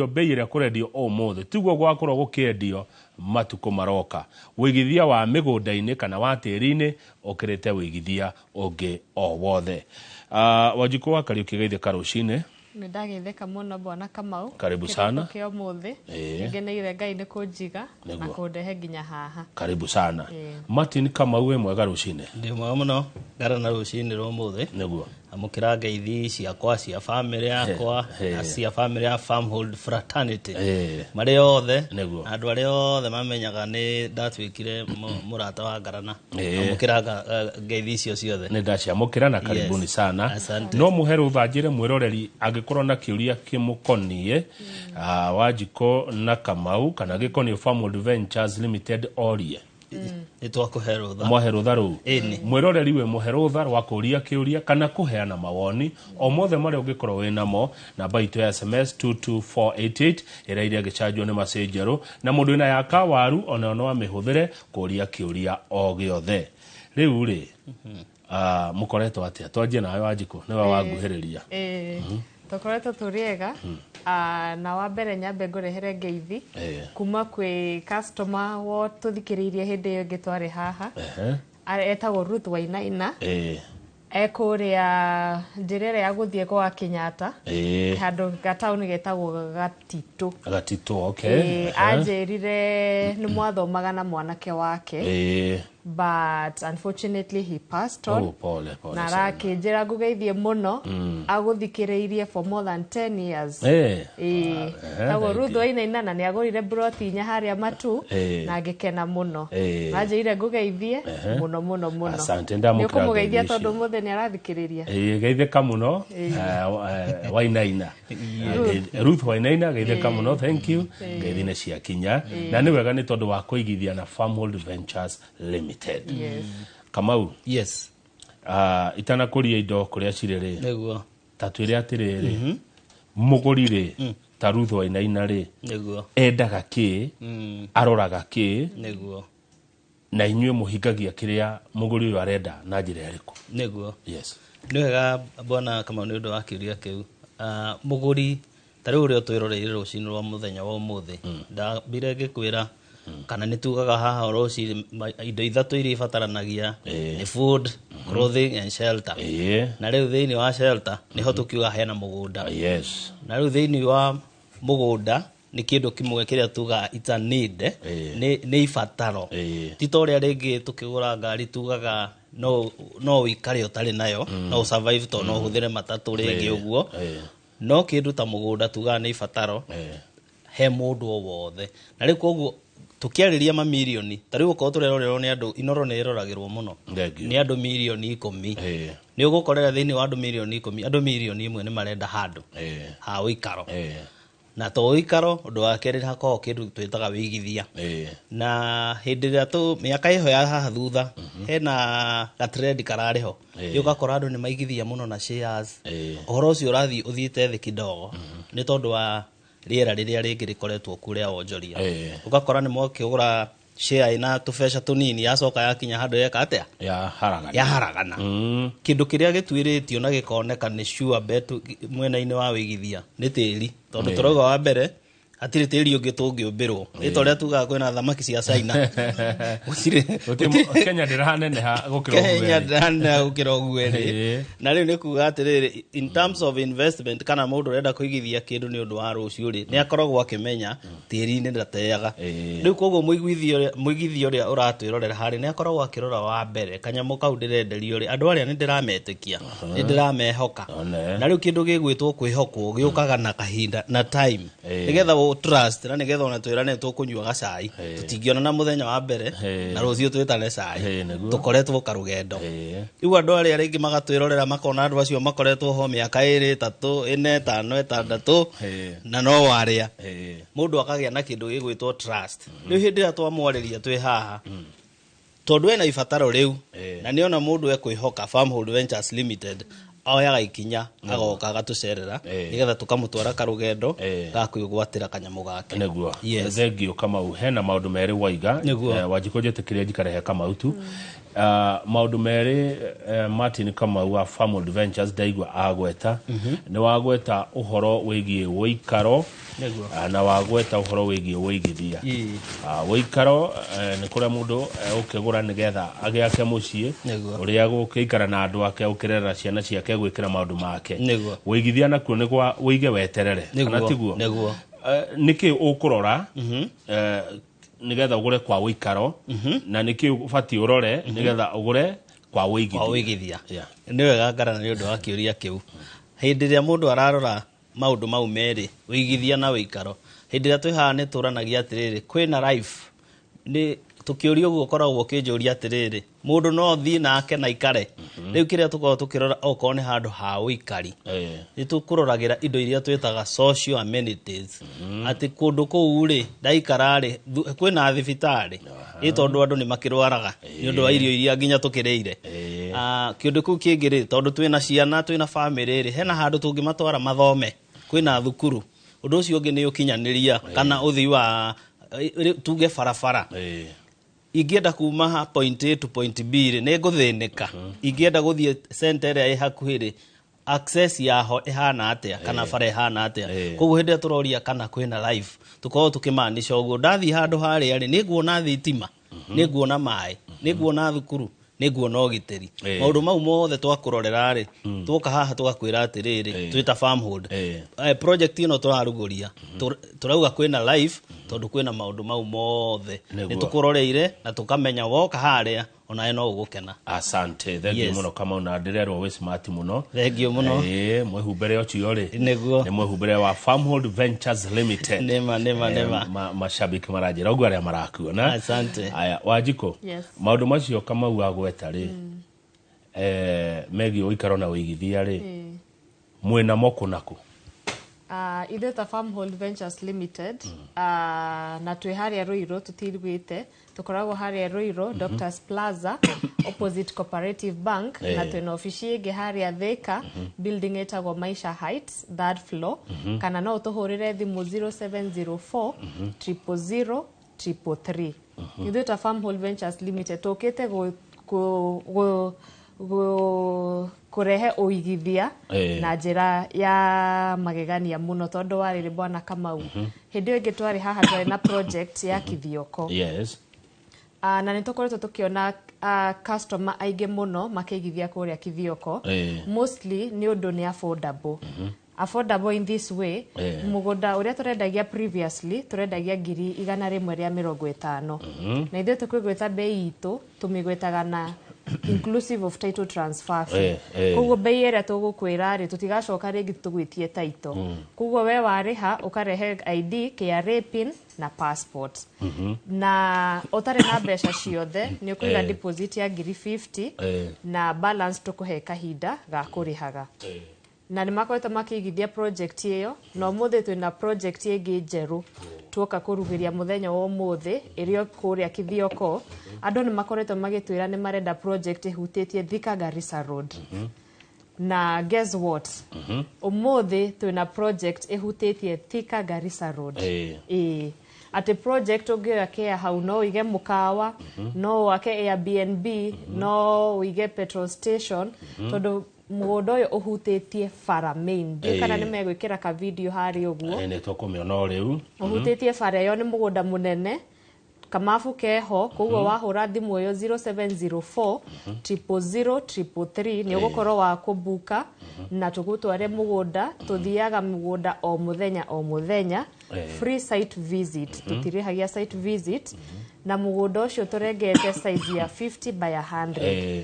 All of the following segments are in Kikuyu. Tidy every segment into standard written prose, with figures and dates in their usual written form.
Bei ĩrĩa kũrendio ũmũthĩ tiguo gwakorwo gũkĩendio matukũ maroka. Wĩigithia wa mĩgũnda-inĩ kana wa tĩri-inĩ ũkĩrĩte wĩigithia ũngĩ o wothe. Wanjikũ wa Kariũki, geithĩka rũcinĩ. Nĩ ndageithĩka mũno, bwana Kamau. Karibu sana. Kĩroko kĩa ũmũthĩ. Nĩngeneire Ngai nĩ kũnjiga na kũndehe nginya haha. Karibu sana. Martin Kamau, wĩ mwega rũcinĩ? Ndĩ mwega mũno ngara na rũcinĩ rwa ũmũthĩ. Amũkĩra ngeithi ciakwa, cia bamĩrĩ yakwa na cia bamĩrĩ ya Farmhold Fraternity marĩ othe na andũ arĩa othe mamenyaga nĩ ndatuĩkire mũrata wa Ngarana. Amũkĩra ngeithi icio ciothe. Nĩ ndaciamũkĩra na karibuni sana. Asante. No mũhe rũtha njĩre mwĩroreri angĩkorwo na kĩũria kĩmũkoniĩ Wanjikũ na Kamau kana gĩkoniĩ Farmhold Ventures Limited orie. Nĩ twakũhe rũtha. Mwahe rũtha rũu. Ĩni. Mwĩroreri, wĩ mũhe rũtha rwa kũria kĩũria kana kũheana mawoni o mothe marĩa ũngĩkorwo wĩ namo. Namba itũ ya SMS 22488 ĩrĩa iria ĩgĩcanjwo nĩ macĩ njerũ, na mũndũ wĩna ya kawaru onayo no amĩhũthĩre kũria kĩũria o gĩothe. Rĩu rĩ, mũkoretwo atĩa? Twanjie nawe Wanjikũ, nĩwe wanguhĩrĩria. Ĩĩ, tũkoretwo tũrĩ ega. Na wa mbere nyambe ngũrehere ngeithi kuma kwĩ customer wo tũthikĩrĩirie hĩndĩ ĩyo ĩngĩ twarĩ haha. Etagwo Ruth Wainaina. Ekũrĩa njĩra ĩrĩa ya gũthiĩ gwa Kenyatta, handũ gataũni getagwo Gatitũ. Gatitũ, okay. Anjĩrire nĩ mwathomaga na mwanake wake, but unfortunately he passed on. Oh, pole pole Na sana. arakĩnjĩra ngũgeithie mũno, agũthikĩrĩirie for more than 10 years. Ĩĩ. Tagwo Thank Ruth you. Wainaina, na nĩ agũrire broti inya harĩa Matu na ngĩkena mũno. Anjĩrire ngũgeithie mũno mũno mũno. Asante, ndamũkĩra Nĩ ũkũmũgeithia ngeithi tondũ icio. ũmũthĩ nĩ arathikĩrĩria. Ĩĩ, geithĩka mũno Wainaina. Ruth Wainaina, geithĩka mũno, thank you. Ngeithi nĩ ciakinya na nĩ wega nĩ tondũ wa kũigithia na Farmhold Ventures Limited. Kamau, Yes. Itanakũria indo kũrĩa cirĩ rĩ, ta twĩre atĩrĩrĩ, mũgũri rĩ, ta Ruth Wainaina rĩ, endaga kĩ, aroraga kĩ, na inyuĩ mũhingagia kĩrĩa mũgũri ũyũ arenda na njĩra ĩrĩkũ? Yes. Nĩ wega, bwana Kamau, nĩ ũndũ wa kĩũria kĩu. Mũgũri ta rĩu ũrĩa ũtwĩroreire rũcinĩ rwa mũthenya wa ũmũthĩ, ndambire ngĩkwĩra kana nĩ tugaga haha o rũcinĩ indo ithatũ iria ibataranagia nĩ food, clothing and shelter. Na rĩu thĩinĩ wa shelter nĩho tũkiuga hena mũgũnda. Na rĩu thĩinĩ wa mũgũnda nĩ kĩndũ kĩmwe kĩrĩa tugaga it's a need, nĩ ibataro. Ti ta ũrĩa rĩngĩ tũkĩgũra ngari tugaga no ũikare ũtarĩ nayo, no ũsurvive tondũ no ũhũthĩre matatũ rĩngĩ ũguo. No kĩndũ ta mũgũnda tugaga nĩ ibataro he mũndũ o wothe. Na rĩu koguo tũkĩarĩria mamirioni, ta rĩu okorwo tũrerorerwo nĩ andũ, Inoro nĩ ĩroragĩrwo mũno Thank you. nĩ andũ 10,000,000. Nĩ ũgũkorera thĩinĩ wa andũ 10,000,000, andũ 1,000,000 nĩ marenda handũ ha ũikaro. Na to ũikaro, ũndũ wa kerĩ hakoragwo kĩndũ twĩtaga wĩigithia. Na hĩndĩ ĩrĩa tũ mĩaka ĩho ya haha thutha hena gatrend kararĩ ho, nĩ ũgakora andũ nĩ maigithia mũno na shares. Ũhoro ũcio ũrathiĩ ũthiĩte thĩ kidogo nĩ tondũ wa rĩera rĩrĩa rĩngĩ rĩkoretwo kuo rĩa wonjoria. Ũgakora nĩ mwakĩgũra share ĩna tũbeca tũnini, yacoka yakinya handũ yeka atĩa? Ya haragana. Yaharagana. Kĩndũ kĩrĩa gĩtuĩrĩtio na gĩkoneka nĩ sure bet mwena-inĩ wa wĩigithia nĩ tĩri, tondũ tũrauga wa mbere hatirĩ tĩri ũngĩ tũngĩũmbĩrwo, nĩ ta ũrĩa tugaga kwĩna thamaki cia China. Gũtirĩ. Kenya ndĩraneneha gũkĩra ũguo Kenya ĩrĩ. ndĩraneneha gũkĩra ũguo ĩrĩ. Na rĩu nĩ kuga atĩrĩrĩ, in terms of investment kana mũndũ ũrenda kũigithia kĩndũ nĩ ũndũ wa rũciũ rĩ, nĩ akoragwo akĩmenya tĩri-inĩ ndateaga. Rĩu koguo mũigithia ũrĩa ũratwĩrorera harĩ nĩ akoragwo akĩrora wa mbere kanyamũ kau ndĩrenderio rĩ, andũ arĩa nĩ ndĩrametĩkia, nĩ ndĩramehoka. One. Na rĩu kĩndũ gĩgwĩtwo kwĩhokwo gĩũkaga na kahinda na time, nĩgetha ũ trust na nĩgetha ona twĩrane tũkũnyua gacai, tũtingĩonana mũthenya wa mbere na rũciũ twĩtane cai. Tũkoretwo karũgendo. Rĩu andũ arĩa rĩngĩ magatwĩrorera makona andũ acio makoretwo ho mĩaka 2, 3, 4, 5, 6, na no warĩa mũndũ akagĩa na kĩndũ gĩgwĩtwo trust. Rĩu hĩndĩ ĩrĩa twamwarĩria twĩ haha, tondũ ena ibataro rĩu na nĩona mũndũ ekwĩhoka Farmhold Ventures Limited, oyaga ikinya agoka agatũcerera nĩgetha tũkamũtwara karũgendo ga kwĩgwatĩra kanyamũ gake. Thengiũ Kamau, hena maũndũ merĩ waiga. Wanjikũ, njĩtĩkĩrie njikare he Kamau tu. Maũndũ merĩ, Martin Kamau wa Farmhold Ventures ndaigua agweta, nĩ wagweta ũhoro wĩgiĩ ũikaro. Na wagweta ũhoro wĩgiĩ ũigithia. Ũikaro nĩ kũrĩa mũndũ ũkĩgũra nĩgetha agĩake mũciĩ ũrĩa gũkĩikara na andũ ake, ũkĩrera ciana ciake, gwĩkĩra maũndũ make. Ũigithia nakuo nĩ gwa ũige weterere, kana tiguo? Nĩguo. Nĩkĩ ũkũrora nĩgetha ũgũre kwa ũikaro, na nĩkĩ ũbatiĩ ũrore nĩgetha ũgũre kwa ũigithia? Kwa ũigithia. Nĩ wega Ngarana nĩ ũndũ wa kĩũria kĩu. Hĩndĩ ĩrĩa mũndũ ararora maũndũ mau merĩ, ũigithia na ũikaro, hĩndĩ ĩrĩa twĩ haha nĩ tũranagia atĩrĩrĩ, kwĩna life. Nĩ tũkĩũria ũguo ũkoragwo ũkĩnjũria atĩrĩrĩ, mũndũ no thiĩ nake na ikare. Rĩu kĩrĩa tũkoragwo tũkĩrora okorwo nĩ handũ ha ũikari, nĩ tũkũroragĩra indo iria twĩtaga social amenities, atĩ kũndũ kũu rĩ, ndaikara rĩ, kwĩna thibitarĩ, ĩ tondũ andũ nĩ makĩrwaraga nĩ ũndũ wa irio iria nginya tũkĩrĩire. Kĩũndũ kĩu kĩngĩ rĩ, tondũ twĩna ciana, twĩna bamĩrĩ rĩ, hena handũ tũngĩmatwara mathome, kwĩna thukuru. Ũndũ ũcio ũngĩ nĩ ũkinyanĩria kana ũthii wa tuge barabara. Ingĩenda kuma ha point A to point B rĩ, nĩ ngũthĩnĩka. Ingĩenda gũthiĩ center ĩrĩa ĩ hakuhĩ rĩ, access yaho ĩhana atĩa, kana bara ĩhana atĩa. Koguo hĩndĩ ĩrĩa tũroria kana kwĩna life, tũkoragwo tũkĩmaanisha ũguo. Ndathiĩ handũ harĩa rĩ, nĩ nguona thitima, nĩ nguona maĩ, nĩ nguona thukuru, nĩ nguona ũgitĩri. Maũndũ mau mothe twakũrorera rĩ, twoka haha tũgakwĩra atĩrĩrĩ, twĩta Farmhold. Project ĩno tũrarugũria, tũrauga kwĩna life tondũ kwĩna maũndũ mau mothe. Nĩ tũkũroreire na tũkamenya woka harĩa onawe no ũgũkena. Asante, thank you mũno Kamau, na ndĩrerwo wĩ smart mũno. Thank you mũno. Mwĩhumbĩre ũcio rĩ, nĩ mwĩhumbĩre wa Farmhold Ventures Limited. Nĩma, nĩma, nĩma. Mashabiki maranjĩra ũguo arĩa marakuona. Asante. Aya, Wanjikũ, maũndũ macio Kamau agweta rĩ, megiĩ ũikaro na ũigithia rĩ, mwĩna mo kũ na kũ? Ithuĩ ta Farmhold Ventures Limited, na twĩ harĩa Ruiru, tũtirugĩte, tũkoragwo harĩa Ruiru, Doctors Plaza, opposite Cooperative Bank, na twĩna obici ĩngĩ harĩa Thika, building ĩtagwo Maisha Heights, third floor, kana no ũtũhũrĩre thimũ 0704 000 333. Ithuĩ ta Farmhold Ventures Limited tũkĩte kũrehe ũigithia na njĩra ya magegania mũno, tondũ wa rĩrĩ bwana Kamau, hĩndĩ ĩyo ĩngĩ twarĩ haha twarĩ na project ya Kithioko. Na nĩ tũkoretwo tũkĩona customer aingĩ mũno makĩigithia kũrĩa Kithioko. Mostly nĩ ũndũ nĩ affordable. Affordable in this way, mũgũnda ũrĩa tũrendagia previously, tũrendagia 150,000. Na ithuĩ tũkĩgwĩta bei itũ, tũmĩgwetaga na inclusive of title transfer fee. Koguo bei ĩrĩa tũgũkwĩra rĩ, tũtigacoka rĩngĩ tũgwĩtie title. Koguo we warĩha, ũkarehe ID, KRA PIN na passport. Na ũtarĩ na mbeca ciothe, nĩ ũkũiga deposit ya ngiri 50 na balance tũkũhe kahinda ga kũrĩhaga. Na nĩ makoretwo makĩigithia project ĩyo, na ũmũthĩ twĩna project ĩngĩ njerũ tuoka kũrugĩria mũthenya wa ũmũthĩ ĩrĩa kũrĩa Kithioko. Andũ nĩ makoretwo magĩtwĩra nĩ marenda project ĩhutĩtie Thika Garissa Road. Na guess what? Ũmũthĩ twĩna project ĩhutĩtie Thika Garissa Road. Atĩ project ũngĩoya kea hau no ũige mũkawa, no wake Airbnb, no ũige petrol station, tondũ mũgũnda ũyũ ũhutĩtie bara main. Ndiũĩ kana nĩ megwĩkĩra ka video harĩa ũguo. Nĩ tũkũmĩona o rĩu. Ũhutĩtie bara ĩyo, nĩ mũgũnda mũnene, kamabu keho, koguo wahũra thimũ ĩyo 0704 000 333 nĩ ũgũkorwo wa kũbuka na tũgũtware mũgũnda. Tũthiaga mũgũnda o mũthenya o mũthenya, free site visit, tũtirĩhagia site visit, na mũgũnda ũcio tũrengete size ya 50 by 100.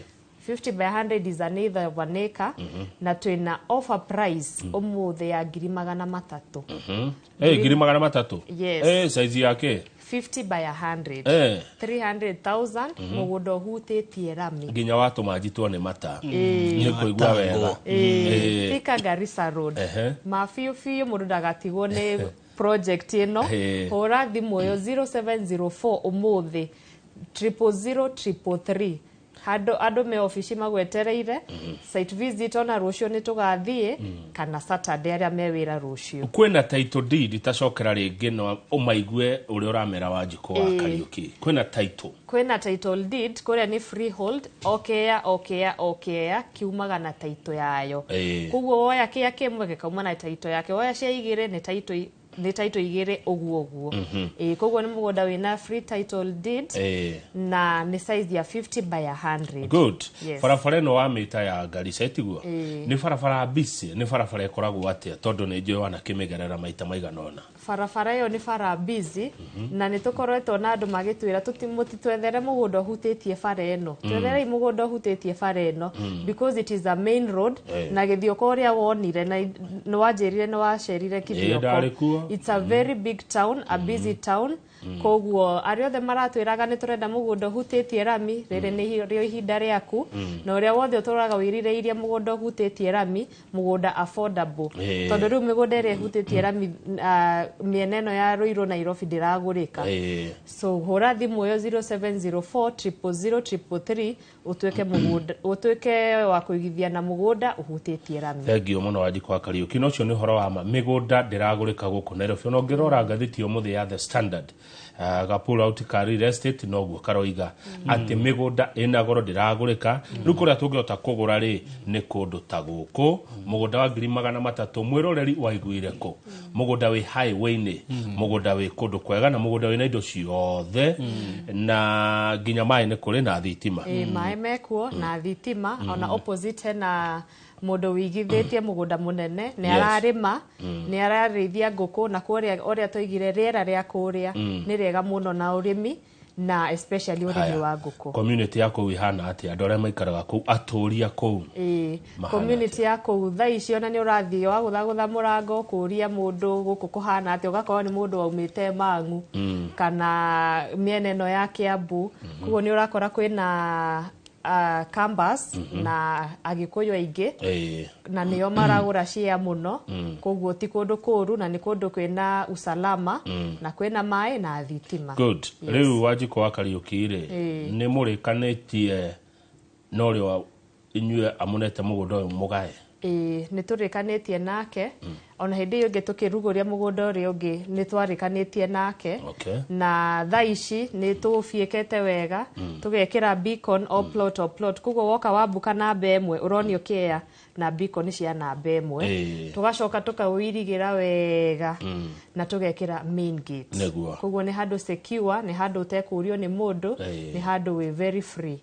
50 by 100 is an eighth of an acre, na twĩna offer price ũmũthĩ ya 300,000. 300,000? Yes. Size yake 50 by 100. 300,000, mũgũnda ũhutĩtie rami. Nginya watũma njitwo nĩ mata. Nĩ kũigua wega. Thika Garissa Road. Ma biũ biũ mũndũ ndagatigwo nĩ project ĩno. Hũra thimũ ĩyo 0704 ũmũthĩ 000 333. Handũ andũ me obici magwetereire. Site visit ona rũciũ nĩ tũgathiĩ, kana Saturday arĩa me wĩra rũciũ. Kwĩna title deed, tacokera rĩngĩ no ũmaigue ũrĩa ũramera Wanjikũ wa Kariũki. Kwĩna title. Kwĩna title deed, kũrĩa nĩ freehold, o kĩea o kĩea o kĩea kiumaga na title yayo. Koguo woya kĩea kĩmwe gĩkauma na title yake, woya cia igĩrĩ nĩ title, nĩ title igĩrĩ, ũguo ũguo. Ĩĩ, koguo nĩ mũgũnda wĩna free title deed na nĩ size ya 50 by 100. Good. Yes. Barabara ĩno wamĩta ya Garissa, ĩtiguo? Ĩĩ. Nĩ barabara busy, nĩ barabara ĩkoragwo atĩa? Tondũ nĩ njũĩ wanakĩmĩgerera maita maigana ũna. Barabara ĩyo nĩ bara busy, na nĩ tũkoretwo na andũ magĩtwĩra mũtitwethere mũgũnda ũhutĩtie bara ĩno, twetherei mũgũnda ũhutĩtie bara ĩno, because it is a main road. Na Gĩthioko ũrĩa wonire na nĩ wanjĩrire nĩ wacerire Kithioko. Ndarĩ kuo. It's a very big town, a busy town. Koguo arĩa othe maratwĩraga nĩ tũrenda mũgũnda ũhutĩtie rami, rĩrĩ nĩ rĩo ihinda rĩaku. Na ũrĩa wothe ũtũraga wĩrirĩirie mũgũnda ũhutĩtie rami, mũgũnda affordable, tondũ rĩu mĩgũnda ĩrĩa ĩhutĩtie rami mĩena ĩno ya Ruiru, Nairobi, ndĩragũrĩka. So hũra thimũ ĩyo 0704 000 333, ũtuĩke mũgũnda, ũtuĩke wa kũigithia na mũgũnda ũhutĩtie rami. Thengiũ mũno, Wanjikũ wa Kariũki. Na ũcio nĩ ũhoro wa ma, mĩgũnda ndĩragũrĩka gũkũ Nairobi. Ona ũngĩrora ngathĩti ũmũthĩ ya The Standard, ga pull out ka real estate, noguo karoiga atĩ mĩgũnda ĩna goro, ndĩragũrĩka. Rĩu kũrĩa tũngĩhota kũgũra rĩ, nĩ kũndũ ta gũkũ, mũgũnda wa 300,000. Mwĩroreri, waiguire kũ? Mũgũnda wĩ highway-inĩ, mũgũnda wĩ kũndũ kwega, na mũgũnda wĩna indo ciothe, na nginya maĩ nĩ kũrĩ na thitima. Ĩĩ, maĩ mekuo na thitima. Ona opposite hena mũndũ wĩigithĩtie mũgũnda mũnene, nĩ ararĩma, nĩ ararĩithia ngũkũ, na kũrĩa ũrĩa twaigire rĩera rĩa kũrĩa nĩ rĩega mũno na ũrĩmi, na especially ũrĩmi Haya. wa ngũkũ. Community ya kũu ihana atĩa? Andũ arĩa maikaraga kũu, atũria kũu mahana? Community ya kũu thaa ici, ona nĩ ũrathiĩ wagũthagũtha mũrango kũria mũndũ gũkũ kũhana atĩa, ũgakorwo nĩ mũndũ waumĩte Mang'u kana mĩena ĩno ya Kiambu. Koguo nĩ ũrakora kwĩna campus na Agĩkũyũ aingĩ na nĩo maragũra share mũno. Koguo ti kũndũ kũũru, na nĩ kũndũ kwĩna usalama na kwĩna maĩ na thitima. Good. Rĩu Wanjikũ wa Kariũki rĩ, nĩ mũrĩkanĩtie na ũrĩa inyuĩ amunete mũgũnda ũyũ mũgae? Ĩĩ, nĩ tũrĩkanĩtie nake. Ona hĩndĩ ĩyo ĩngĩ tũkĩrugũria mũgũnda ũrĩa ũngĩ nĩ twarĩkanĩtie nake. Na thaa ici nĩ tũũbiĩkete wega, tũgekĩra beacon o plot o plot. Koguo woka wambuka namba ĩmwe, ũronio kĩea na beacon cia namba ĩmwe. Tũgacoka tũkawĩirigĩra wega na tũgekĩra main gate. Koguo nĩ handũ secure, nĩ handũ ũtekũrio nĩ mũndũ, nĩ handũ wĩ very free.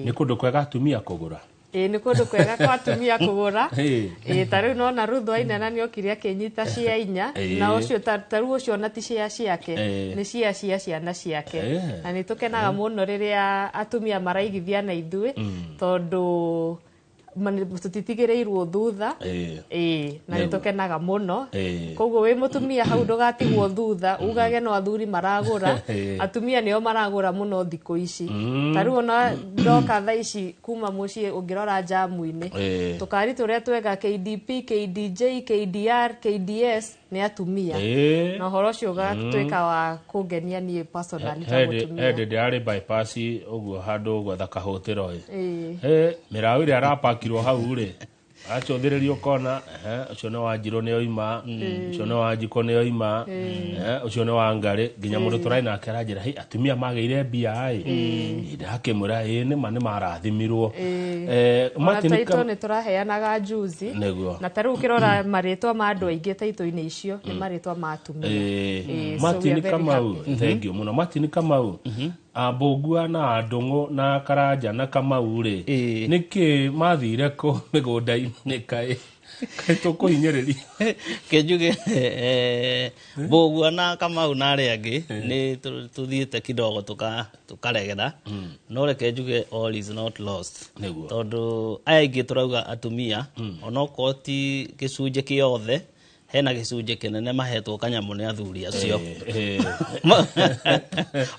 Nĩ kũndũ kwega atumia kũgũra. Ĩĩ, nĩ kũndũ kwega kwa atumia kũgũra. Ĩĩ, ta rĩu nona Ruth Wainana nĩ okire akĩnyita cia inya. Na ũcio ta rĩu ũcio ona ti cia ciake, nĩ cia cia ciana ciake. Na nĩ tũkenaga mũno rĩrĩa atumia maraigithia na ithuĩ, tondũ tũtitigĩrĩirwo thutha. Ĩĩ, na nĩ tũkenaga mũno. Koguo wĩ mũtumia hau, ndũgatigwo thutha ugage no athuri maragũra. Atumia nĩo maragũra mũno thikũ ici. Ta rĩu ona ndoka thaa ici kuma mũciĩ, ũngĩrora njamu-inĩ, tũkari tũrĩa twega KDP, KDJ, KDR, KDS nĩ atumia. Na ũhoro ũcio ũgatuĩka wa kũngenia niĩ personally ta mũtumia. Hĩndĩ ndĩrarĩ bypass ũguo handũ gwetha kahũtĩro ĩ. Mĩraũ ĩrĩa arapakirwo hau rĩ, aracũthĩrĩria ũkona, ehe, ũcio nĩ Wanjirũ nĩ oima, ũcio nĩ Wanjikũ nĩ oima, ehe, ũcio nĩ Wangarĩ. Nginya mũndũ tũrarĩ nake aranjĩra, "Hey, atumia magĩire mbia ĩ." Ndakĩmwĩra, "Ĩ, nĩma nĩ marathimirwo." Ona Martin taito nĩ tũraheanaga juzi. Na ta rĩu ũkĩrora marĩtwa ma andũ aingĩ taito-inĩ icio nĩ marĩtwa ma atumia. Ĩĩ, so we Martin are very Kamau, happy. Thank you mũno, Martin Kamau. Ambũngua na Ndũng'ũ na Karanja na Kamau rĩ, nĩkĩ mathire kũ mĩgũnda-inĩ? Kaĩ kaĩ tũkũhinyĩrĩria? Kĩnjuge Mbũgua na Kamau na arĩa angĩ nĩ tũthiĩte kidogo tũkaregera, no reke njuge all is not lost. Tondũ aya aingĩ tũrauga atumia, onokorwo ti gĩcunjĩ kĩothe, hena gĩcunjĩ kĩnene mahetwo kanyamũ nĩ athuri acio.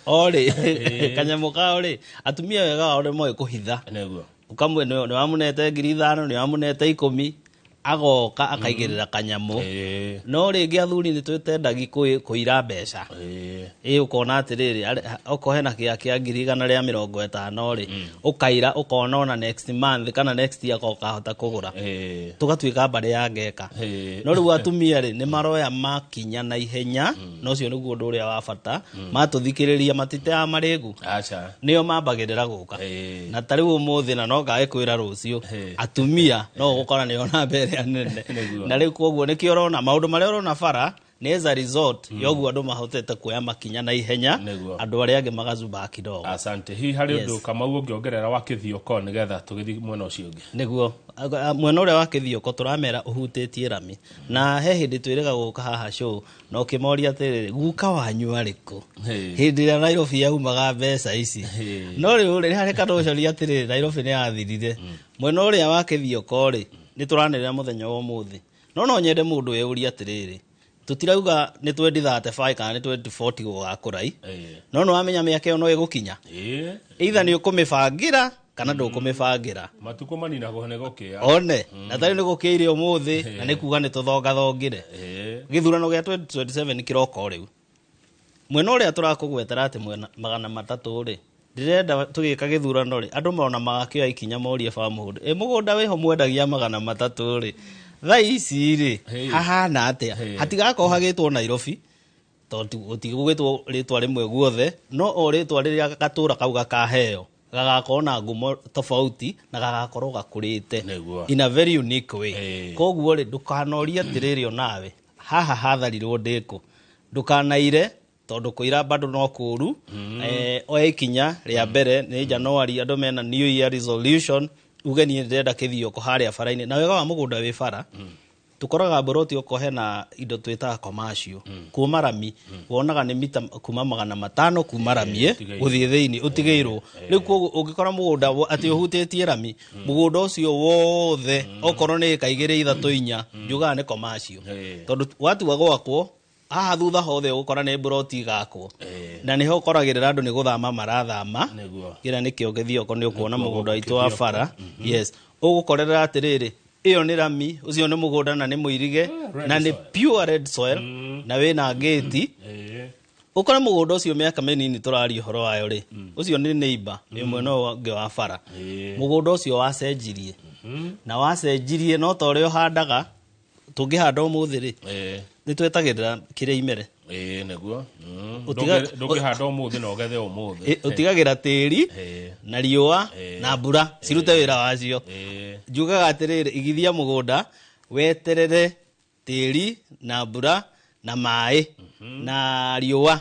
Orĩ kanyamũ kao rĩ, atumia wega wao nĩ moĩ kũhitha. Ũkamwe nĩ wamũnete 5,000, nĩ wamũnete 10, agoka akaigĩrĩra kanyamũ. No rĩngĩ athuri nĩ twĩtendagi kũira mbeca. Ĩ ũkona atĩrĩrĩ, okorwo hena kĩa kĩa 150,000 rĩ, ũkaira ũkona ona next month kana next year ũkahota kũgũra. Tũgatuĩka mbarĩ ya ngeka. No rĩu atumia rĩ, nĩ maroya makinya na ihenya, na ũcio nĩguo ũndũ ũrĩa wa bata. Matũthikĩrĩria matiteaga marĩgu. Aca. Nĩo mambagĩrĩra gũka. Na ta rĩu ũmũthĩ na no ngagĩkwĩra rũciũ, atumia no ũgũkora nĩo namba ĩrĩa nene. Na rĩu koguo nĩkĩo ũrona maũndũ marĩa ũrona bara nĩ as a result yoguo andũ mahotete kuoya makinya na ihenya, andũ arĩa angĩ magazubaa kidogo. Asante. Hihi harĩ ũndũ Kamau ũngĩongerera wa kĩthioko nĩgetha tũgĩthiĩ mwena ũcio ũngĩ? Nĩguo mwena ũrĩa wa kĩthioko tũramera ũhutĩtie rami. Na he hĩndĩ twĩrĩga gũka haha show na ũkĩmoria atĩrĩrĩ, guka wanyu arĩ kũ hĩndĩ ĩrĩa Nairobi yaumaga mbeca ici? No rĩu rĩ, harĩ kanũcoria atĩrĩrĩ, Nairobi nĩ yathirire. Mwena ũrĩa wa kĩthioko rĩ, nĩ tũranĩrĩra mũthenya wa ũmũthĩ. No nyende mũndũ eyũrie atĩrĩrĩ, tũtirauga nĩ 2035 kana nĩ 2040 gũgakũra, no nĩ wamenya mĩaka ĩyo no ĩgũkinya. Either nĩ ũkũmĩbangĩra kana ndũkũmĩbangĩra. Matukũ maninagwo nĩ gũkĩa. One, na tarĩu nĩ gũkĩire ũmũthĩ na nĩ kuga nĩ tũthongathongire. Gĩthurano gĩa 2027 kĩroka o rĩu. Mwena ũrĩa tũrakũgwetera atĩ mwena 300 rĩ, ndĩrenda tũgĩka gĩthurano rĩ, andũ mona magakĩoya ikinya morie Farmhold, ĩ mũgũnda wĩho mwendagia 300 rĩ, thaa ici rĩ, hahana atĩa? Hatigakorwo hagĩtwo Nairobi, tondũ gũtigũgĩtwo rĩtwa rĩmwe guothe, no o rĩtwa rĩrĩa gatũra kau gakaheo gagakorwo na ngumo tofauti na gagakorwo gakũrĩte in a very unique way. Koguo rĩ, ndũkanorie atĩrĩrĩ onawe haha hatharirwo ndĩkũ, ndũkanaire tondũ kũira bado no kũru. Oya ikinya rĩa mbere nĩ January, andũ mena new year resolution, uge niĩ ndĩrenda kĩthioko harĩa bara-inĩ. Na wega wa mũgũnda wĩ bara, tũkoraga mboroti okorwo hena indo twĩtaga commercial, kuma rami wonaga nĩ mita kuma 500 kuma rami gũthiĩ thĩinĩ ũtigĩirwo. Rĩu koguo ũngĩkora mũgũnda atĩ ũhutĩtie rami, mũgũnda ũcio wothe okorwo nĩ ĩka 2 3 4 njugaga nĩ commercial, tondũ watua gwakwo haha thutha hothe ũgũkora nĩ mburoti igakwo. Na nĩho ũkoragĩrĩra andũ nĩ gũthama marathama. Kĩrĩa nĩkĩo gĩthioko nĩ ũkuona mũgũnda witũ wa bara. Yes, ũgũkorerera atĩrĩrĩ, ĩyo nĩ rami, ũcio nĩ mũgũnda na nĩ mũirige na nĩ pure red soil na wĩna gate. Ũkore mũgũnda ũcio mĩaka mĩnini tũraria ũhoro wayo rĩ, ũcio nĩ neighbor, nĩ mwena ũngĩ wa bara. Mũgũnda ũcio wacenjirie. Na wacenjirie no ta ũrĩa ũhandaga, tũngĩhanda ũmũthĩ rĩ, nĩ twetagĩrĩra kĩrĩa imere. Nĩguo. Ndũngĩhanda ũmũthĩ na ũgethe ũmũthĩ. Ũtigagĩra tĩri na riũa na mbura cirute wĩra wacio. Njugaga atĩrĩrĩ, igithia mũgũnda, weterere tĩri na mbura na maĩ na riũa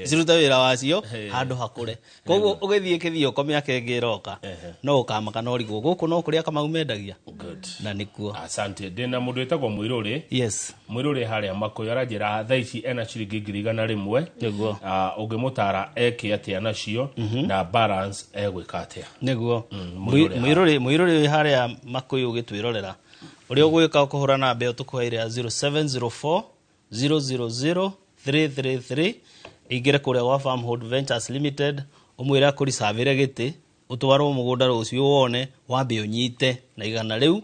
cirute wĩra wacio handũ hakũre. Koguo ũgĩthiĩ kĩthioko mĩaka ĩngĩ ĩroka, no ũkamaka no ũrigwo gũkũ no kũrĩa Kamau mendagia. Na nĩkuo. Asante. Ndĩna mũndũ wĩtagwo Mũirũrĩ. Yes. Mũirũrĩ harĩa Makũyũ aranjĩra thaa ici ena ciringi 100,000. Nĩguo. Ũngĩmũtara eke atĩa nacio na balance egwĩka atĩa? Nĩguo. Mũirũrĩ harĩa Makũyũ ũgĩtwĩrorera. Ũrĩa ũgwĩka ũkũhũra namba ĩyo tũkũheire ya 0704 000 333, ingĩre kũrĩa gwa Farmhold Ventures Limited, ũmwĩre akũricavĩre gĩtĩ, ũtwarwo mũgũnda rũciũ wone, wambe ũnyite na 100 rĩu,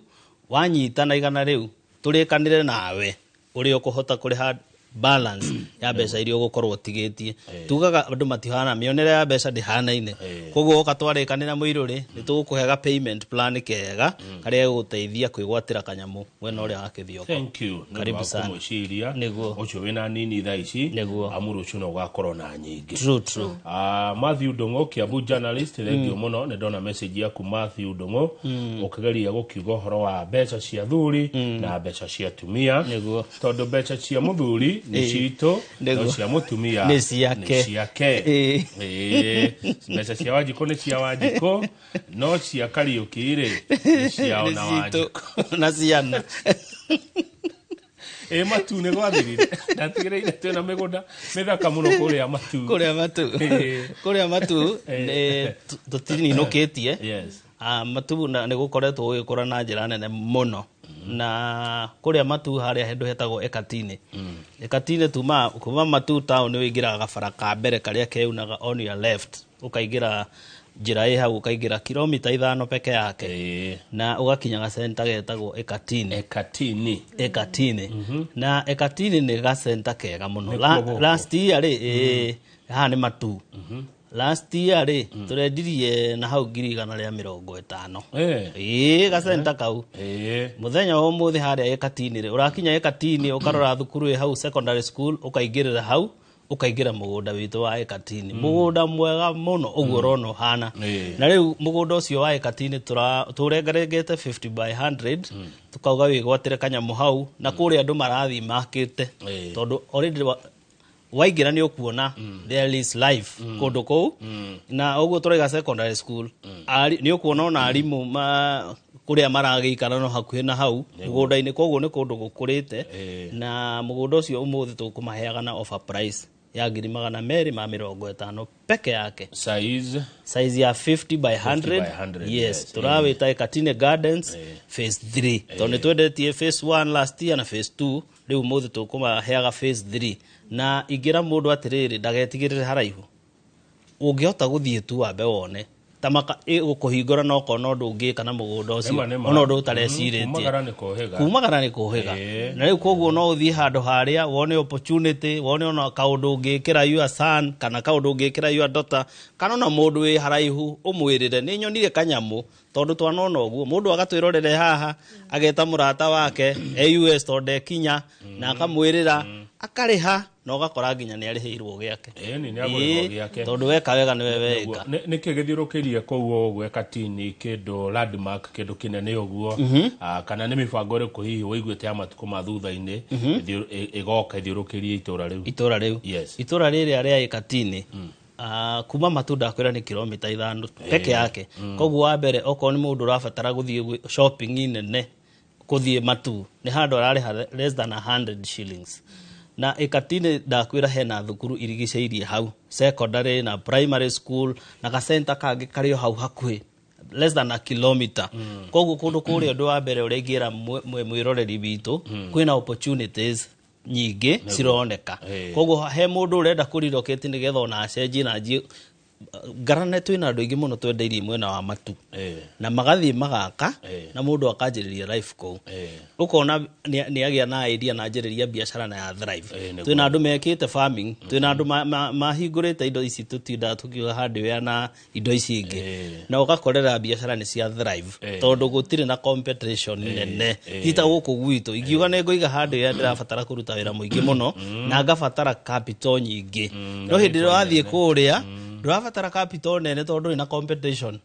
wanyita na 100 rĩu, tũrĩkanĩre nawe ũrĩa ũkũhota kũrĩha balance ya mbeca iria ũgũkorwo ũtigĩtie. Tugaga andũ matihana, mĩonere ya mbeca ndĩhanaine. Koguo woka twarĩkanĩra Mũirũrĩ, nĩ tũgũkũhe payment plan kega karĩa gegũteithia kwĩgwatĩra kanyamũ mwena ũrĩa wa kĩthioko. Thank you. Karibu sana. Kũmwĩciria. Nĩguo. Ũcio wĩna nini thaa ici. Nĩguo. Amu rũciũ no ũgakorwo na nyingĩ. True, true. Matthew Ndung'u, Kiambu journalist, thank you mũno. Nĩ ndona message yaku Matthew Ndung'u, ũkĩgeria gũkiuga ũhoro wa mbeca cia thuri na mbeca cia atumia. Nĩguo. Tondũ mbeca cia mũthuri nĩ citũ, no cia mũtumia nĩ ciake. Nĩ ciake. Mbeca cia Wanjikũ nĩ cia Wanjikũ, no cia Kariũki rĩ, nĩ cia ona Wanjikũ. Na ciana. Matu nĩ gwathirire. Ndatigĩrĩire twĩna mĩgũnda mĩthaka mũno kũrĩa Matu. Kũrĩa Matu. Kũrĩa Matu nĩ tũtininũkĩtie. Yes. Matu nĩ gũkoretwo gũgĩkũra na njĩra nene mũno. Na kũrĩa Matu harĩa handũ hetagwo Ekatini. Ekatini kuma Matu town wĩingĩraga gabara ka mbere karĩa keunaga on your left, ũkaingĩra Njĩra ĩ hau ũkaingĩra kilomita 5 peke yake na ũgakinya gacenta getagwo Ekatini. Ekatini. Ekatini, na Ekatini nĩ gacenta kega mũno. Nĩkuo gũkũ? Last year rĩ, ĩĩ, haha nĩ matu. Last year rĩ, tũrendirie na hau 150,000. Ĩĩ, gacenta kau. Mũthenya wa ũmũthĩ harĩa Ekatini rĩ, ũrakinya Ekatini, ũkarora thukuru ĩ hau, secondary school, ũkaingĩrĩra hau, ũkaingĩra mũgũnda witũ wa Ekatini, mũgũnda mwega mũno ũguo ũrona ũhana. Na rĩu mũgũnda ũcio wa Ekatini tũrengarengete 50 by 100, tukauga wĩgwatĩre kanyamũ hau, na kũrĩa andũ marathiĩ makĩte, tondũ already waingĩra nĩ ũkuona there is life kũndũ kũu. Na ũguo tũraiga secondary school, nĩ ũkuona ona arimũ ma kũrĩa maragĩikara no hakuhĩ na hau mũgũnda-inĩ, koguo nĩ kũndũ gũkũrĩte. Na mũgũnda ũcio ũmũthĩ tũkũmaheaga na offer price ya 250,000 peke yake. Size? Size ya 50 by 100. 50 by 100. Yes. Turawĩta Ekatini Gardens phase 3, tondũ nĩ twendetie phase 1 last year na phase 2. Rĩu ũmũthĩ tũkũmaheaga phase 3. Na ingĩra mũndũ atĩrĩrĩ, ndagetigĩrĩre haraihu, ũngĩhota gũthiĩ tu wambe wone ta maka ĩgũkũhingũra, na okorwo no ũndũ ũngĩka na mũgũnda ũcio, Nĩma, nĩma. ona ũndũ ũtarecirĩtie. Kumagara nĩ kũhĩga. Kumagara nĩ kũhĩga. Na rĩu koguo no ũthiĩ handũ harĩa wone opportunity, wone ona kaũndũ ũngĩkĩra your son, kana kaũndũ ũngĩkĩra your daughter, kana ona mũndũ wĩ haraihu ũmwĩrĩre nĩ nyonire kanyamũ, tondũ twanona ũguo mũndũ agatwĩrorere haha, ageta mũrata wake e US tondũ ndekinya, na akamwĩrĩra, akarĩha, na ũgakora nginya nĩ arĩhĩirwo gĩake. Ĩni, nĩ agũrĩrwo gĩake. Tondũ weka wega nĩwe weka. Nĩkĩ gĩthiũrũkĩirie kũu ũguo Ekatini, kĩndũ landmark, kĩndũ kĩnene ũguo? Kana nĩ mĩbango ĩrĩkũ hihi wĩiguĩte ya matukũ ma thutha-inĩ ĩgoka ĩthiũrũkĩrie itũra rĩu? Itũra rĩu? Yes. Itũra rĩrĩa rĩa Ekatini, kuma matunda akwĩra nĩ kilomita 5 peke yake. Koguo wa mbere, okorwo nĩ mũndũ ũrabatara gũthiĩ shopping nene, kũthiĩ matu nĩ handũ ararĩha less than 100 shillings. Na Ekatini ndakwĩra hena thukuru irigicĩirie hau, secondary na primary school, na gacenta kangĩ karĩ o hau hakuhĩ, less than a kilometer. Koguo kũndũ kũrĩa, ũndũ wa mbere ũrĩa ingĩra mwĩroreri witũ, kwĩna opportunities nyingĩ cironeka. Koguo he mũndũ ũrenda kũrelocate nĩgetha ona acenjie na anjie ngarane, twĩna andũ aingĩ mũno twendeirie mwena wa matu na magathiĩ magaka na mũndũ akanjĩrĩria life kũu, ũkona nĩ agĩa na idea na anjĩrĩria biacara na ya thrive. Twĩna andũ mekĩte farming, twĩna andũ mahingũrĩte indo ici tũtindaga tũkiuga hardware na indo ici ingĩ, na ũgakorera biacara nĩ cia thrive, tondũ gũtirĩ na competition nene. Ti ta gũkũ gwitũ, ingiuga nĩ ngũiga hardware, ndĩrabatara kũruta wĩra mũingĩ mũno na ngabatara capital nyingĩ, no hĩndĩ ĩrĩa wathiĩ kũrĩa ndũrabatara capital nene tondũ ndũrĩ na competition.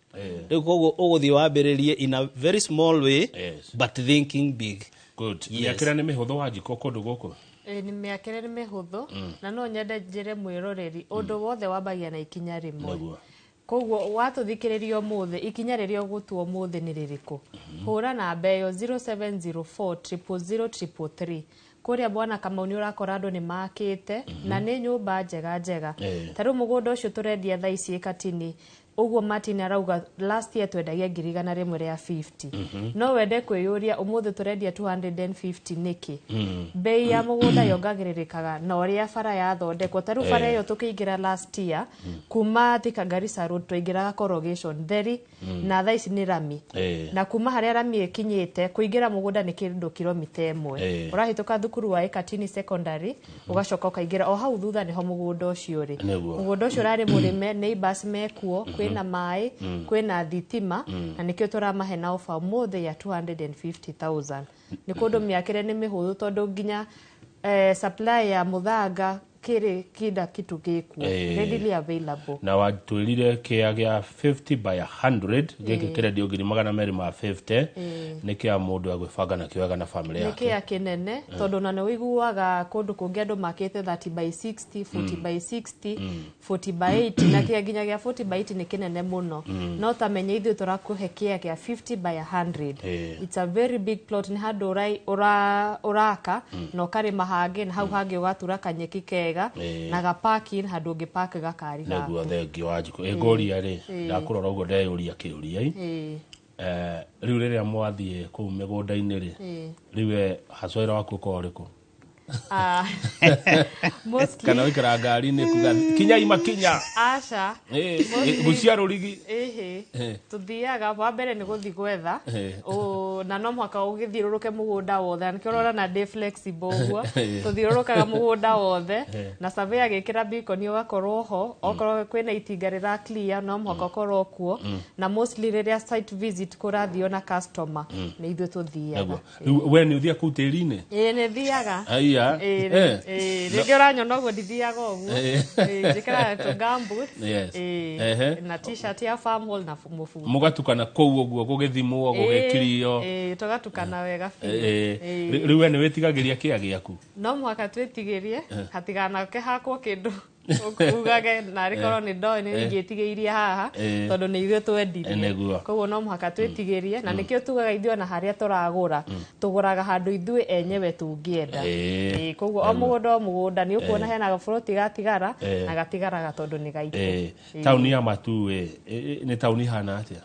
Rĩu koguo ũgũthiĩ wambĩrĩrie in a very small way, but thinking big. Good. Yes. Mĩakĩre nĩ mĩhũthũ wa njiko kũndũ gũkũ? Ĩ, nĩ mĩakĩre nĩ mĩhũthũ, na no nyende njĩre mwĩroreri ũndũ wothe wambagia na ikinya rĩmwe. Koguo watũthikĩrĩria ũmũthĩ, ikinya rĩrĩa ũgũtua ũmũthĩ nĩ rĩrĩkũ? Hũra namba ĩyo 0704 000 333. Kũrĩa bwana Kamau nĩ ũrakora andũ nĩ makĩte na nĩ nyũmba njega njega. Ta rĩu mũgũnda ũcio tũrendia thaa ici Ĩkatini ũguo Martin arauga, last year twendagia 150,000. No wende kwĩyũria ũmũthĩ tũrendia 250 nĩkĩ? Bei ya mũgũnda yongagĩrĩrĩkaga na ũrĩa bara yathondekwo. Ta rĩu bara ĩyo tũkĩingĩra last year kuma Thika Garissa Road, twaingĩraga corrugation theri, na thaa ici nĩ rami. Na kuma harĩa rami ĩkinyĩte kũingĩra mũgũnda nĩ kĩndũ kilomita 1. Ũrahĩtũka thukuru wa Ĩkatini Secondary, ũgacoka ũkaingĩra o hau thutha nĩho mũgũnda ũcio ũrĩ. Mũgũnda ũcio ũrarĩ mũrĩme, neighbors mekuo, kwĩna maĩ, kwĩna thitima, na nĩkĩo tũramahe na ofa ũmũthĩ ya 250,000. Nĩ kũndũ mĩakĩre nĩ mĩhũthũ, tondũ nginya supply ya mũthanga kĩrĩ kila kitu gĩkuo, readily available. Na watwĩrire kĩa gĩa 50 by 100 gĩkĩ kĩrendio 250,000, nĩ kĩa mũndũ agwĩbanga nakĩo wega na famĩlĩ Nĩ yake. kĩa kĩnene, tondũ ona nĩ ũiguaga kũndũ kũngĩ andũ makĩte 30 by 60, 40 by 60, 40 by 80, na kĩa nginya gĩa 40 by 80 nĩ kĩnene mũno. No ta menye ithuĩ tũrakũhe kĩa gĩa 50 by 100. It's a very big plot. Nĩ handũ ũraka na ũkarĩma hangĩ, na hau hangĩ ũgatura kanyeki kega na ga parking, handũ ũngĩ park gakari gaku. Nĩguo, thengio wa njiko ĩngũria rĩ, ndakũrora ũguo ndeyũria kĩũria i. Rĩu rĩrĩa mwathiĩ kũu mĩgũnda-inĩ rĩ, rĩu we haswa wĩra waku ũkoragwo ũrĩkũ? Ah, mostly Kana wĩikaraga ngari-inĩ kuga kinyai makinya? Aca. Gucia rũrigi. Ĩhĩ, tuthiaga wa mbere nĩ gũthiĩ gwetha. Na no mũhaka ũgĩthiũrũrũke mũgũnda wothe, na nĩkĩo ũrona na ndĩ flexible ũguo. Tũthiũrũrũkaga mũgũnda wothe na survey agĩkĩra beacon ũgakorwo ho. Okorwo kwĩna itinga rĩra clear, no mũhaka ũkorwo kuo. Na mostly rĩrĩa site visit kũrathio na customer, nĩ ithuĩ tũthiaga. Nĩguo. Rĩu we nĩ ũthiaga kũu tĩri-inĩ? Ĩĩ, nĩ thiaga. Aya. Ĩĩ, ĩĩ, rĩngĩ ũranyona ũguo, ndithiaga ũguo. Ĩĩ, njĩkĩraga tũ gumboots. Na T-shirt ya Farmall na mũbuto. Mũgatukana kũu ũguo gũgĩthimwo, gũgĩkirio? Ĩĩ, tũgatukana wega biũ. Rĩu we nĩ wĩtigagĩria kĩa gĩaku? No mũhaka twĩtigĩrie hatiganake hakwo kĩndũ ugage narĩ korwo nĩ ndoĩ nĩ ingĩtigĩirie haha, tondũ nĩ ithuĩ twendirie. Koguo no mũhaka twĩtigĩrie, na nĩkĩo tugaga ithuĩ ona harĩa tũragũra, tũgũraga handũ ithuĩ enyewe tũngĩenda. Koguo o mũgũnda o mũgũnda nĩ ũkuona hena gaburoti gatigara, na gatigaraga tondũ nĩ gaitũ. Taũni ya Matu ĩ nĩ taũni ihana atĩa?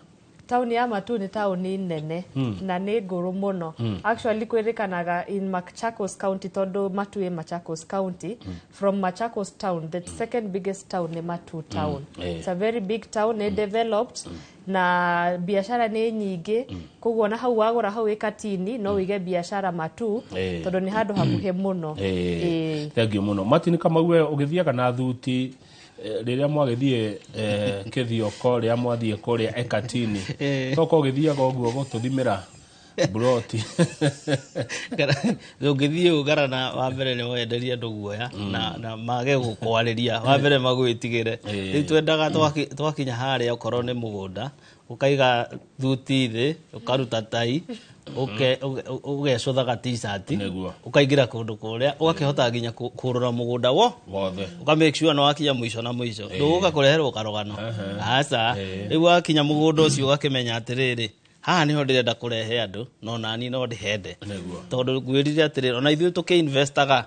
Taũni ya Matu nĩ taũni nene na nĩ ngũrũ mũno. Actually kwĩrĩkanaga in Machakos County, tondũ Matu ĩ Machakos County. From Machakos town, the second biggest town nĩ Matu town. It's a very big town, nĩ developed na biacara nĩ nyingĩ. Koguo na hau wagũra hau ĩkatini, no wĩige biacara Matu, tondũ nĩ handũ hakuhĩ mũno. Thank you mũno, Martin Kamau. We ũgĩthiaga na thuti rĩrĩa mwagĩthiĩ kĩthioko, rĩrĩa mwathiĩ kũrĩa Ekatini, toka ũgĩthiaga ũguo gũtũthimĩra mburoti? Ũngĩthiĩ ũgarana, wa mbere nĩ wenderie andũ guoya na mage gũkwarĩria, wa mbere magwĩtigĩre. Rĩu twendaga twakinya harĩa, okorwo nĩ mũgũnda, ũkaiga thuti thĩ, ũkaruta tai, ũgecũthaga T-shirt, ũkaingĩra kũndũ kũrĩa, ũgakĩhota nginya kũrora mũgũnda wo wothe, ũka make sure nĩ wakinya mũico na mũico, ndũgũka kũreherwo karũgano, aca. Rĩu wakinya mũgũnda ũcio, ũgakĩmenya atĩrĩrĩ, haha nĩho ndĩrenda kũrehe andũ, no nani no ndĩhende, tondũ ngwĩrire atĩrĩrĩ, ona ithuĩ tũkĩinvestaga,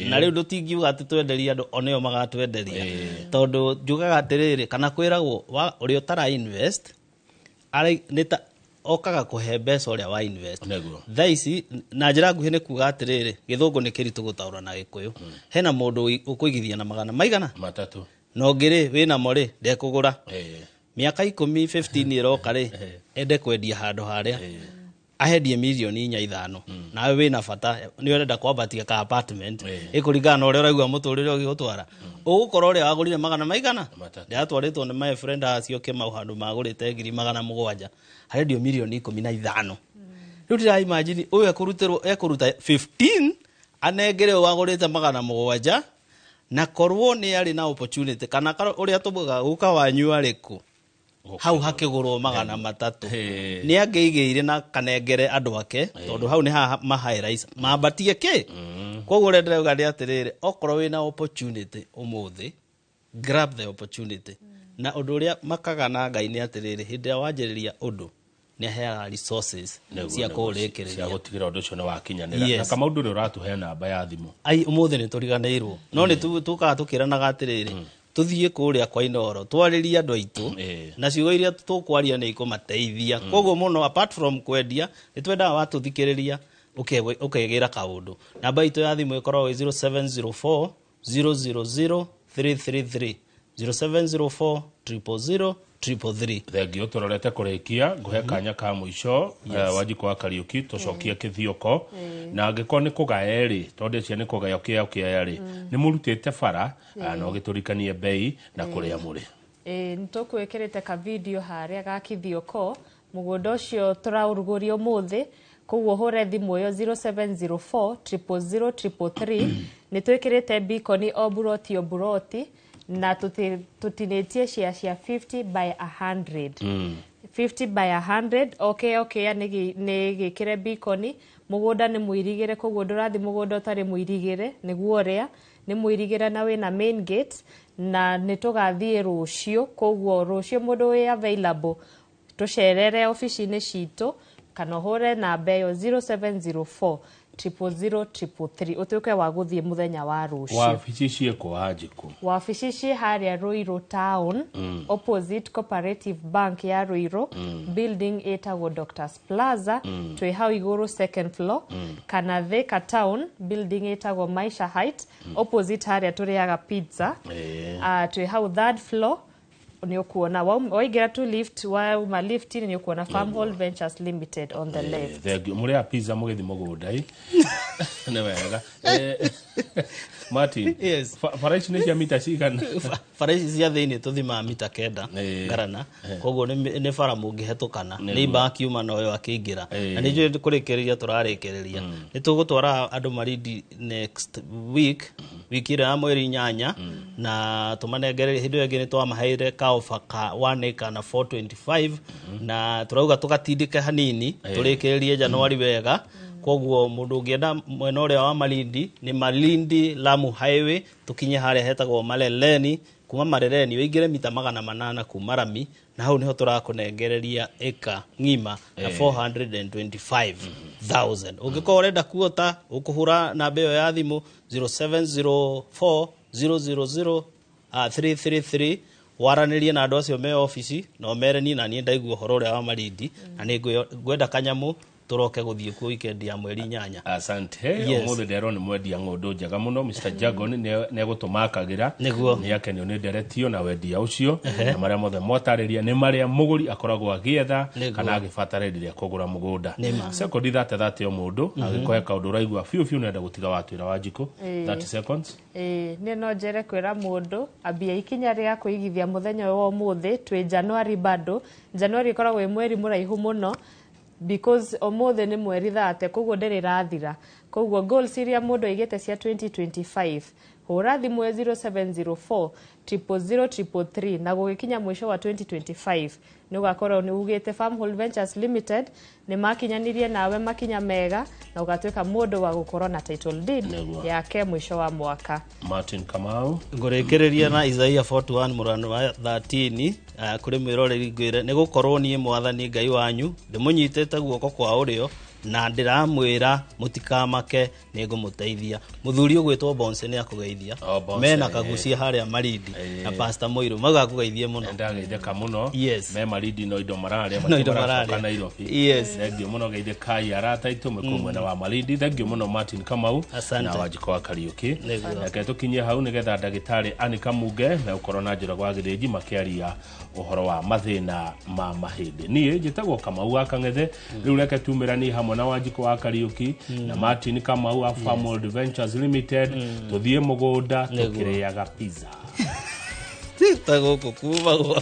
na rĩu ndũtingiuga atĩ twenderie andũ o nĩo magatwenderia, tondũ njugaga atĩrĩrĩ, kana kwĩragwo ũrĩa ũtara invest nĩ ta okaga kũhe mbeca ũrĩa wa invest. Thaa ici na njĩra nguhĩ nĩ kuga atĩrĩrĩ, gĩthũngũ nĩ kĩritũ gũtaũra na gĩkũyũ, hena mũndũ ũkũigithia na magana maigana 3, na ũngĩ rĩ wĩnamo rĩ ndekũgũra. Mĩaka 10, 15 ĩroka rĩ, ende kwendia handũ harĩa ahendie mirioni 4, 5, nawe wĩna bata nĩ ũrenda kwambatia ka apartment, ĩkũringana na ũrĩa ũraigua mũtũrĩre ũgĩgũtwara, ũgũkorwo ũrĩa wagũrire magana maigana 3 ndĩratwarĩtwo nĩ my friend acio Kĩmau, handũ magũrĩte ngiri 700, harendio mirioni 15. Rĩu ndĩra imagine ũyũ ekũrutĩrwo, ekũruta 15 anengere ũyũ wagũrĩte 700, na korwo nĩ arĩ na opportunity kana ũrĩa tũbugaga guka wanyu arĩkũ hau hakĩgũrwo 300, nĩ angĩigĩire na kanengere andũ ake, tondũ hau nĩ haha mahae mambatie kĩ. Koguo ũrĩa ndĩrauga nĩ atĩrĩrĩ, okorwo wĩna opportunity ũmũthĩ, grab the opportunity. Na ũndũ ũrĩa makaga na Ngai nĩ atĩrĩrĩ, hĩndĩ ĩrĩa wanjĩrĩria ũndũ, nĩ aheaga resources cia kũũrĩkĩrĩria, cia gũtigĩra ũndũ ũcio nĩ wakinyanĩra. Na Kamau, ndũrĩ ũratũhe namba ya thimũ. Ai, ũmũthĩ nĩ tũriganĩirwo, no nĩ tũkaga tũkĩranaga atĩrĩrĩ, tũthiĩ kũrĩa kwa Inooro twarĩrie andũ aitũ, na ciugo iria tũkwaria nĩ ikũmateithia. Koguo mũno, apart from kwendia, nĩ twendaga watũthikĩrĩria ũkegĩra kaũndũ. Namba itũ ya thimũ ĩkoragwo ĩ 0704 000 333, 0704 000 333. Thengiũ. Tũrorete kũrĩkia, ngũhe kanya ka mũico, Wanjikũ wa Kariũki, tũcokie kĩthioko, na angĩkorwo nĩ kũgaya rĩ, tondũ cia nĩ kũgaya kĩao kĩaya rĩ, nĩ mũrutĩte bara, no gĩtũrikanie mbei na kũrĩa mũrĩ. Ĩĩ, nĩ tũkwĩkĩrĩte ka video harĩa ga Kithioko, mũgũnda ũcio tũraũrugũria ũmũthĩ. Koguo hũre thimũ ĩyo 0704 000 333. Nĩ twĩkĩrĩte beacon o buroti o buroti, na tũtinĩtie share cia 50 by 100, 50 by 100. O kĩo kĩa nĩ gĩkĩre beacon. Mũgũnda nĩ mũirigĩre, koguo ndũrathiĩ mũgũnda ũtarĩ mũirigĩre, nĩguo ũrĩa nĩ mũirigĩre na wĩna main gate. Na nĩ tũgathiĩ rũciũ, koguo rũciũ mũndũ wĩ available tũcerere obici-inĩ citũ, kana ũhũre namba ĩyo 0704. 000 333 ũtuĩke wa gũthiĩ mũthenya wa rũciũ. Wabici ciĩkũ, Wanjikũ? Wabici ciĩ harĩa Ruiru Town, opposite Cooperative Bank ya Ruiru, building ĩtagwo Doctors Plaza, twĩ hau igũrũ second floor, kana Thika Town, building ĩtagwo Maisha Height, opposite harĩa tũrĩaga pizza. Twĩ hau third floor. Nĩ ũkuona waingĩra tu lift, wauma lift-inĩ nĩ ũkuona Farmhold Ventures Limited on the left. Thank you. Mũrĩa pizza mũgĩthiĩ mũgũnda ĩ nĩ wega. Martin. Yes. Bara ici nĩ cia mita cigana? Bara ici cia thĩinĩ tũthimaga mita 9 ngarana, koguo nĩ bara mũngĩhetũkana nĩ akiuma na ũyũ akĩingĩra. Na nĩ njũĩ kũrĩkĩrĩria tũrarĩkĩrĩria, nĩ tũgũtwara andũ Malindi next week, wiki ĩrĩa ya mweri 8, na tũmanengere. Hĩndĩ ĩyo ĩngĩ nĩ twamaheire kaofa ka 1 acre na 425, na tũrauga tũgatindĩke hanini tũrĩkĩrĩrie Januari wega. Koguo mũndũ ũngĩenda mwena ũrĩa wa Malindi, nĩ Malindi Lamu Highway, tũkinye harĩa hetagwo Maleleni. Kuma Marereni ũingĩre mita 800 kuma rami, na hau niho tũrakũnengereria ĩka ng'ima na 425,000. Ũngĩkorwo ũrenda kuota, ũkũhũra namba ĩyo ya thimũ 0704 000 333, waranĩrie na andũ acio me obici na ũmere niĩ na niĩ ndaigua ũhoro ũrĩa wa Malindi na nĩ ngwenda kanyamũ, tũroke gũthiĩ kuo weekend ya mweri 8. Asante. Yes. Ũmũthĩ nderwo nĩ mwendia ng'ũndũ njega mũno, Mr Jagon, nĩ egũtũmakagĩra. Nĩguo. Nĩ akenio nĩ nderetio na wendia ũcio na marĩa mothe mwatarĩria nĩ marĩa mũgũri akoragwo agĩetha kana agĩbatara hĩndĩ ĩrĩa kũgũra mũgũnda. Nĩma. Sekondi 30 o mũndũ agĩkũhe kaũndũ ũraigua biũ biũ nenda gũtiga watwĩra, Wanjikũ. 30 seconds. Ĩĩ, niĩ no njere kwĩra mũndũ ambia ikinya rĩa kwĩigithia mũthenya ũyũ wa ũmũthĩ. Twĩ Januari bado. Januari ĩkoragwo ĩ mweri mũraihu mũno because ũmũthĩ nĩ mweri 30, koguo ndĩrĩ ĩrathira. Koguo goals iria mũndũ aigĩte cia 2025, hũra thimũ ya 0704 000 333, na gũgĩkinya mũico wa 2025 nĩ ũgakorwo nĩ ugĩte Farmhold Ventures Limited nĩ makinyanirie nawe makinya mega na ũgatuĩka mũndũ wa gũkorwo na title deed yake mũico wa mwaka. Martin Kamau. Ngũrĩkĩrĩria na Isaia 41 mũrano wa 13, kũrĩ mwĩroreri ngwĩre nĩ gũkorwo niĩ Mwathani Ngai wanyu ndĩmũnyitĩte guoko kwa ũrĩo na ndĩramwĩra mũtikamake, nĩ ngũmũteithia. Mũthuri ũgwĩtwo Bonse nĩ akũgeithia. Oh, Bonse, mena kagucia harĩa Malindi na Pastor Mũirũ mauga akũgeithie mũno. Ndageithĩka mũno. Me Malindi no indo mararĩa. No indo maracoka mararĩa. Nairobi. Thengiũ mũno, geithĩkai arata aitũ mwĩkũ mwena wa Malindi. Thengiũ mũno, Martin Kamau Asante. na Wanjikũ wa Kariũki. Nĩguo. Reke tũkinyie hau nĩgetha ndagĩtarĩ Anika Muge megũkorwo na Njũra gwa Gĩthĩnji makĩaria ũhoro wa mathĩna ma mahĩndĩ. Niĩ njĩtagwo Kamau wa Kang'ethe. Rĩu reke tumĩranie hamwe na Wanjikũ wa Kariũki na Martin Kamau wa Farmhold Ventures Limited, tũthiĩ mũgũnda tũkĩrĩaga pizza. Ta gũkũ kumagwo.